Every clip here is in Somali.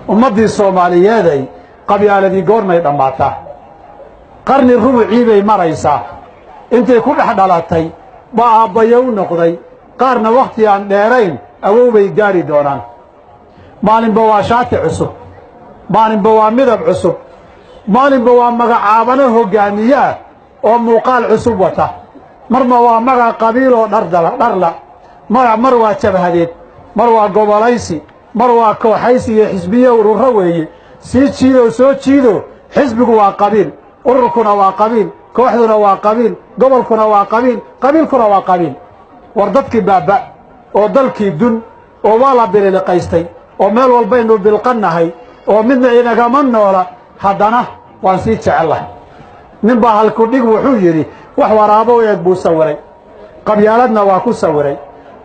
Ummaddii Soomaaliyeeday, qabyaaladii goormay dhammaataa? Qarni rubucii bay maraysaa. Intay ku dhex dhalatay baa aabbayo u noqday, qaarna wakhti aan dheerayn awow bay gaari doonaan. Maalinba waa shaati cusub, maalinba waa midab cusub, maalinba waa magacaabano hoggaamiyaa oo muuqaal cusub wata, marma waa magac qabiiloo dharla, mar waa jabhadeed, mar waa gobolaysi, mar waa kooxaysi iyo xisbiye ururo weeye. Sii jiido, soo jiido, xisbigu waa qabiil, ururkuna waa qabiil, kooxduna waa qabiil, gobolkuna waa qabiil, qabiilkuna waa qabiil. War dadkii baaba oo dalkii dun oo waa la bililiqaystay oo meel walbaynu bilqannahay oo midna inagama noola, haddana waan sii jecellahay. Nin baa halkudhig wuxuu yidhi, wax waraabo u eg buu sawiray, qabyaaladna waa ku sawiray.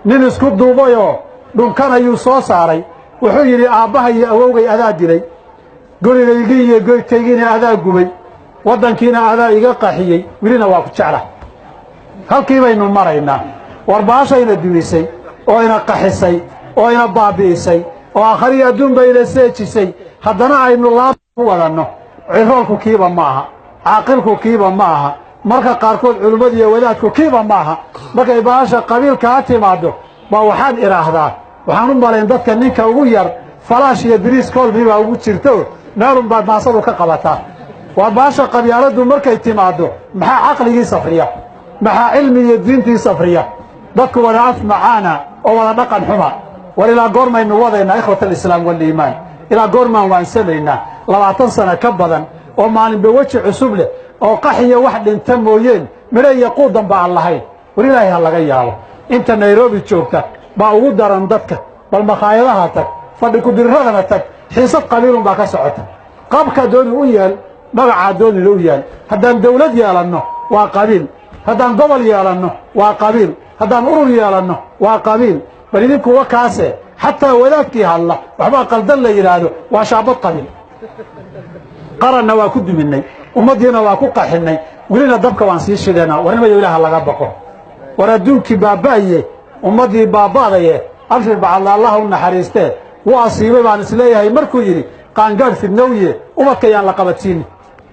Nin isku duubayoo dhunkanayuu soo saaray. Wuxuu yidhi, aabbaha iyo awowgay adaa dilay, gurigaygii iyo goytaygiina adaa gubay, waddankiina adaa iga qaxiyey, welina waa ku jecla. Halkii baynu maraynaa. War baashayna dumisay oo ina qaxisay oo ina baabi'isay oo aakhariyo adduunba ina seejisay, haddana aynu laab ku wadanno. Ciroolku kiiba ma aha, caaqilku kiiba ma aha, marka qaarkood culimmadu iyo wadaadku kiiba ma aha. Markay baasha qabiilkaa timaaddo baa waxaan idhaahdaa, waxaan u malayn dadka ninka ugu yar falaash iyo biriis koolmi baa ugu jirto, meelun baad maasadu ka qabataa. Waa baasha qabyaaladdu markay timaaddo, maxaa caqligii safriya? Maxaa cilmi iyo diintii safriya? Dadku wada af macaana oo wada dhaqan xuma. War ilaa goormaynu wadaynaa, ikhwat alislaam waaliimaan? Ilaa goormaan waansamaynaa? 20 sano ka badan oo maalinba weji cusub leh oo qaxiyo wax dhinta mooyeen midho iyo quudanba aan lahayn. War ilaahay ha laga yaabo. Inta Nairobi joogta baa ugu daran dadka. Bal makhaayadaha tag, fadhi kudiradana tag, xiisad qabiilun baa ka socota. Qaabkaa dooni u yeel, magacaa doonina u yaal. Haddaan dawlad yeelanno waa qabiil, haddaan gobol yeelanno waa qabiil, haddaan urur yeelanno waa qabiil. Bal idinkuwa kaase xataa wadaadkii hadla waxbaa qaldan la yidhaahdo, waa shaabad qabiil. Qaranna waa ku duminnay, ummaddiina waa ku qaxinnay, welina dabka waan sii shidaynaa. Warnimayo, ilaaha laga baqo. War adduunkii baaba'aye, ummaddii baaba'daye. Abshir Bacadla, Allaha u naxariistee, wuu asiibay baan isleeyahay markuu yidhi, qaangaadh fidnowye, ubadka yaan la qabadsiini.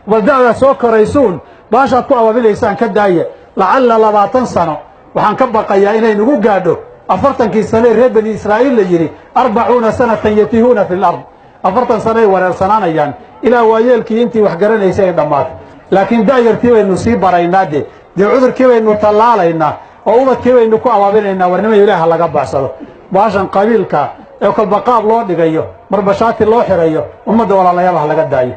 Bal da'daa soo koraysuun baashaad ku ababilaysaan ka daaya. Lacalla 20 sano waxaan ka baqayaa inay nagu gaadho 40kii sane reer Bani Israa'iil la yidhi, 40 sanatan yatihuuna fi lard. 40 sano ay wareersanaanayaan ilaa waayeelkii intii wax garanaysay ay dhammaato. Laakiin da'yartii baynu sii baraynaa, dee cudurkii baynu tallaalaynaa oo ubadkii baynu ku abaabinaynaa. Warnimayo, ilaaha laga baxsado baashan qabiilka ee kolba qaab loo dhigayo, marba shaati loo xirayo. Ummadda walaalayaal ha laga daayo.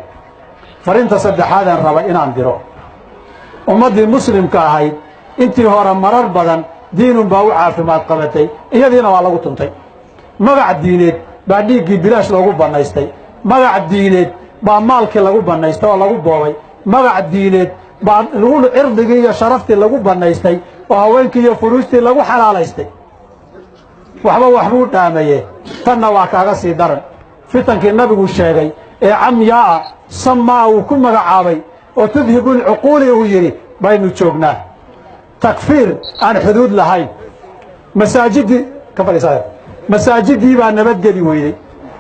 Fariinta saddexaadaan raba inaan diro, ummaddii muslimka ahayd intii hore marar badan diinun baa u caafimaad qabatay, iyadiina waa lagu tuntay. Magac diineed baa dhiiggii bilaash loogu bannaystay, magac diineed baa maalkii lagu bannaystay oo lagu boobay, magac diineed baa lagu cirdigii iyo sharaftii lagu bannaystay oo haweenkii iyo furuustii lagu xalaalaystay. Waxba waxbuu dhaamaye, tanna waa kaaga sii daran. Fitankii Nabigu sheegay ee camyaaa samaa uu ku magacaabay oo tudhibulcuquuli uu yidhi baynu joognaa. Takfiir aan xuduud lahayn, masaajiddii ka fadhiisa, masaajiddii baa nabadgeli weyday,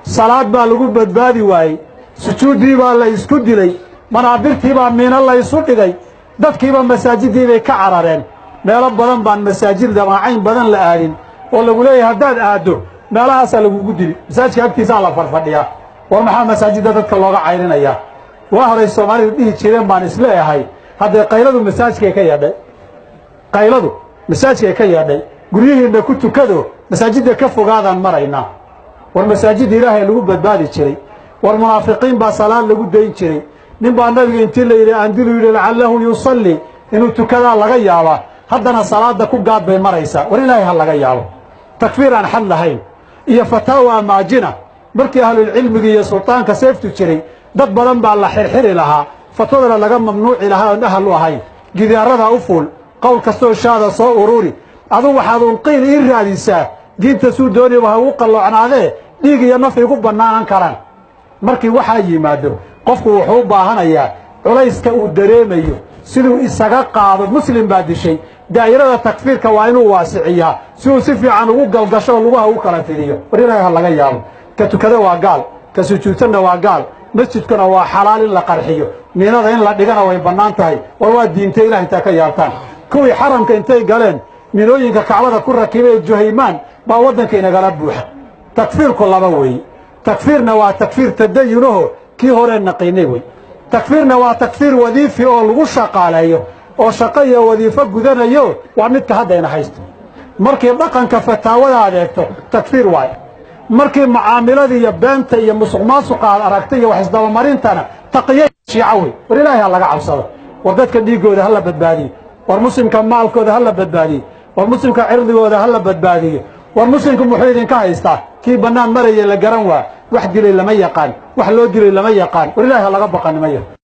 salaad baa lagu badbaadi waayey, sujuuddii baa la isku dilay, manaabirtii baa miino la ysu dhigay, dadkiiba masaajiddii bay ka carareen. Meelo badan baan masaajid damaacayn badan la aadin oo lagu leeyahay haddaad aaddo meelahaasaa lagugu dili, masaajidka agtiisaa la farfadhiyaa. War maxaa masaajidda dadka looga cayrinayaa? Waa horay Soomaalidu dhihi jireen baan isleeyahay, hadday qayladu masaajidkay ka yeedhay, qayladu masaajidkay ka yeedhay, guryihiinna ku tukado, masaajidda ka fogaadaan maraynaa. War masaajidda Ilaahay lagu badbaadi jiray. War munaafiqiin baa salaad lagu dayn jiray. Nin baa Nabiga intii la yidhi andilu yidhi, lacalahu yusalli, inuu tukadaa laga yaabaa. Haddana salaadda ku gaad bay maraysaa. War Ilaahay ha laga yaabo. Takfiir aan xad lahayn iyo fataawa maajina. Markii ahlulcilmiga iyo sultaanka seeftu jiray, dad badan baa la xirxiri lahaa, fatwadana laga mamnuuci lahaa oon ahal u ahayn. Gidaarada u fuul, qowl kastoo shaada soo ururi, adu waxaad un qiil ii raadisaa, diinta suu doonayba ha ugu qalloocnaadee, dhiig iyo naf igu bannaanan karaan. Markii waxaa yimaado, qofku wuxuu u baahanayaa culayska uu dareemayo siduu isaga qaado. Muslim baa dishay, daa'irada takfiirka waa inuu waasiciyaa si uu si fiican ugu galgasho oo lugaha ugu kala fidiyo. War Ilaahay ha laga yaabo. Ka tukada waa gaal, Ka sujuudsanna waa gaal. Masjidkuna waa xalaal in la qarxiyo, miinada in la dhigana way bannaan tahay. War waa diintay? Ilah intaa ka yaabtaan. Kuwii xaramka intay galeen minooyinka Kacbada ku rakibay, Juhaymaan baa waddanka inagala buuxa. Takfiirku laba weeye. Takfiirna waa takfiir tadayunaho, kii horee naqiinay wey. Takfiirna waa takfiir wadiifi oo lagu shaqaaleeyo oo shaqo iyo wadiifo gudanayo, waa midka haddayna haysto. Markii dhaqanka fataawada adeegto, takfiir waayo. Markii macaamilada iyo beenta iyo musuq maasuqa aad aragtay iyo wax isdabamarintana, taqiyo shiico wey. War Ilaahay ha laga cabsado. War dadka dhiiggooda ha la badbaadiyo. War muslimka maalkooda ha la badbaadiyo. War muslimka cirdigooda ha la badbaadiyo. War muslimku muxuu idinka haystaa? Kii bannaan maraya la garan waa, wax dilay lama yaqaan, wax loo dilay lama yaqaan. War Ilahay ha laga baqanimaya.